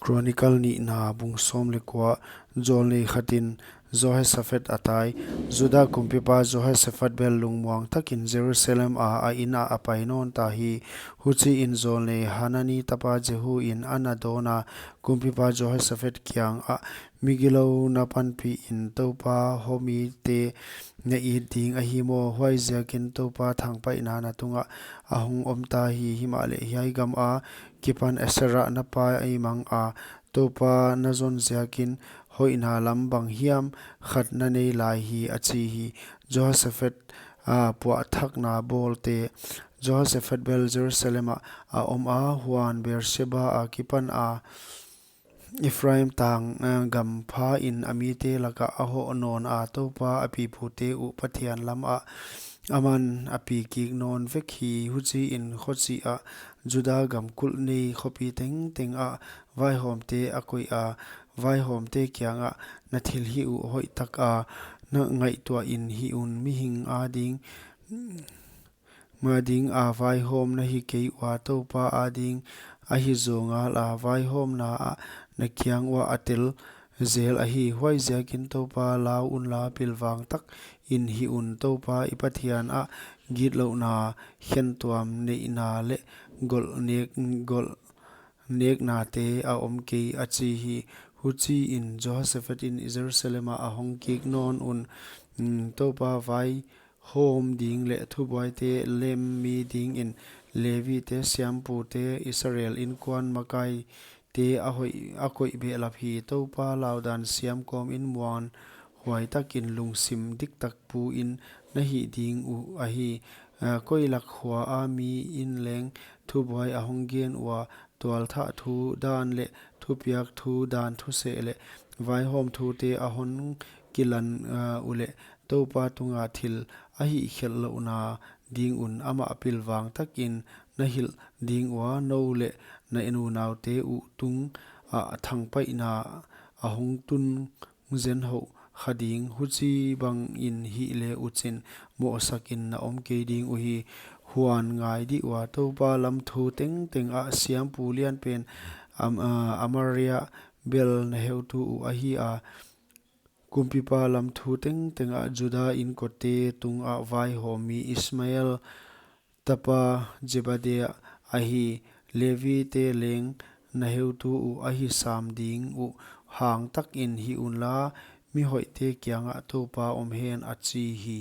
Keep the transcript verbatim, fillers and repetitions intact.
Chronicle nihna bung sawm leh kua. Jawlnei khatin Jehoshaphat a tai. Juda kumpipa Jehoshaphat bel lungmuang takin Jerusalem a a inn ah a pai nawn ta hi. Huchiin jawlnei Hanani tapa Jehu in a na dawna, kumpipa Jehoshaphat kiangah, Migilou na panpihin Toupa houhimte na it ding ahi maw? Huaiziakin Toupa thangpaihna na tungah a hong om ta hi. Himahleh hiai gama kipan Asherah na paimang a, Toupa na zon ziakin hoihna lam bang hiam khat na nei lai hi, a chi hi. Jehoshaphat, a, puahthakna bawlte. Jehoshaphat bel Jerusalem ah a om a, huan Beersheba a kipan a Ephraim tang, a, gam phain a mite lakah a hoh nawn a, Toupa a pipute uh Pathian lamah aman a pi kik nawn vek hi. Huchiin khochih ah Juda gam kulh nei khopi tengteng ah vaihawmte a koih a, vaihawmte kiangah, Na thilhih uh hoihtak a na ngaihtuahin hih un. Mihing ading adinga vaihawm na hi kei ua, Toupa ading ahi zaw ngal a, vaihawmna ah na kiang uah a tel zel ahi. Huaiziakin Toupa lau unla pilvang takin hih un. Toupa i Pathian ah gitlouhna, khentuam neihna leh golh nek, golh neknate a om kei, a chi hi. Huchiin Jehoshaphat in Jerusalem ah a hong kik nawn un, mm, Toupa vaihawm ding leh thubuaite lem mi dingin Levite, siampute, Israel inkuan makaite a hoih, a koih behlap hi. Toupa laudan siam kawmin muanhuai takin lungsim diktak puin na hih ding uh ahi. A, koi lak khua a mi in leng thubuai a hong gen ua, tualthah thu dan leh thupiak thu dan thuseh leh vaihawm thute a hon kilan, a, uleh Toupa tunga thil a hihkhelh louhna ding un amah pilvang takin na hilh ding ua, nou leh na unaute uh tungah thangpaihna a hong tun zenhouh kha ding. Huchibangin hih le uchin mohsakin na om kei ding uhi. Huan ngai dih ua, Toupa lam thu tengteng ah siampu lianpen Am-, a, Amaria bel na heutu uh ahi a, kumpipa lam thu tengteng ah Juda inkote tungah vaihawmmi Ismael tapa Zebadia ahi. Levite leng na heutu uh ahi sam ding uh hang takin hih unla, mihoihte kiangah Toupa om hen, a chi hi.